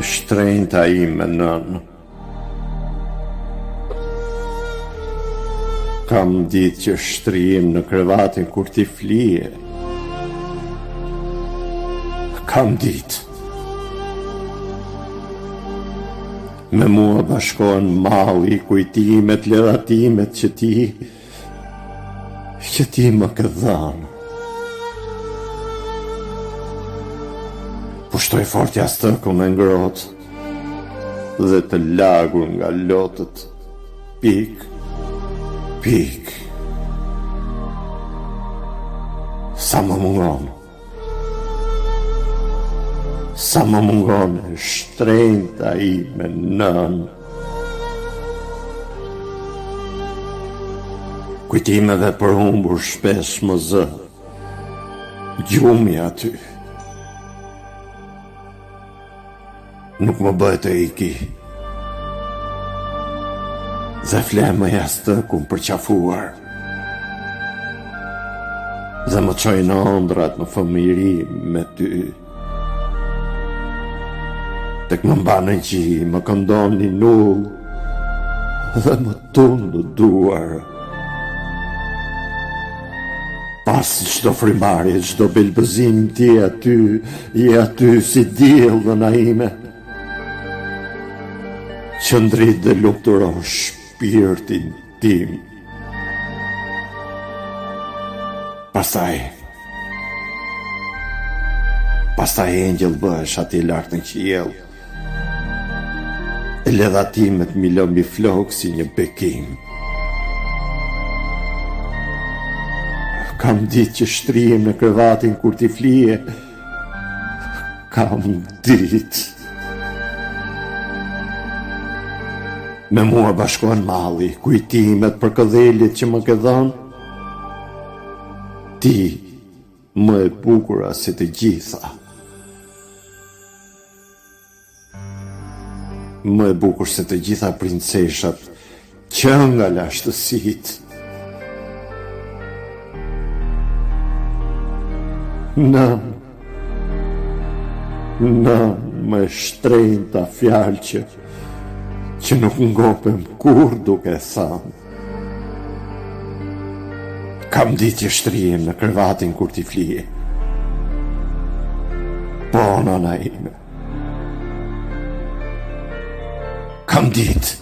E shtrenjta ime nënë. Kam ditë që shtrihem në krevatin kur ti flije. Kam ditë. Me mua bashkohen malli, kujtimet, ledhatimet që ti që ti më ke dhënë. Pushtoj fort jastëkun e ngrohtë dhe të lagur nga lotët pikë, pikë. Sa më mungon? Sa më mungon e shtrenjta ime nënë. Kujtimeve përhumbur shpesh më zë gjumi aty. Nuk më bëhet të iki. Dhe fle me jastëkun përqafuar. Dhe më çojnë ëndrrat në fëmijëri me ty. Tek më mban në gji, më këndon një null dhe më tund në duar. Pas çdo frymëmarrje, çdo belbëzim ti je aty, je aty si diell nëna ime. Që ndrit dhe lumturon shpirtin tim. Pastaj, pastaj engjëll bëhesh atje lart në qiell. E ledhatimet m'i lë mbi flokë si një bekim. Kam ditë që shtrihem në krevatin kur ti flije. Kam ditë. Me mua bashkohen malli, kujtimet përkëdheljet që më ke dhënë. Ti më e bukura se të gjitha. Më e bukur se të gjitha princeshat që nga lashtësitë. Nënë, nënë, më e shtrenjta fjalë që, që nuk ngopem kurrë duke thënë. Kam ditë që shtrihem në krevatin kur ti flije. Po, nëna ime. Kam ditë.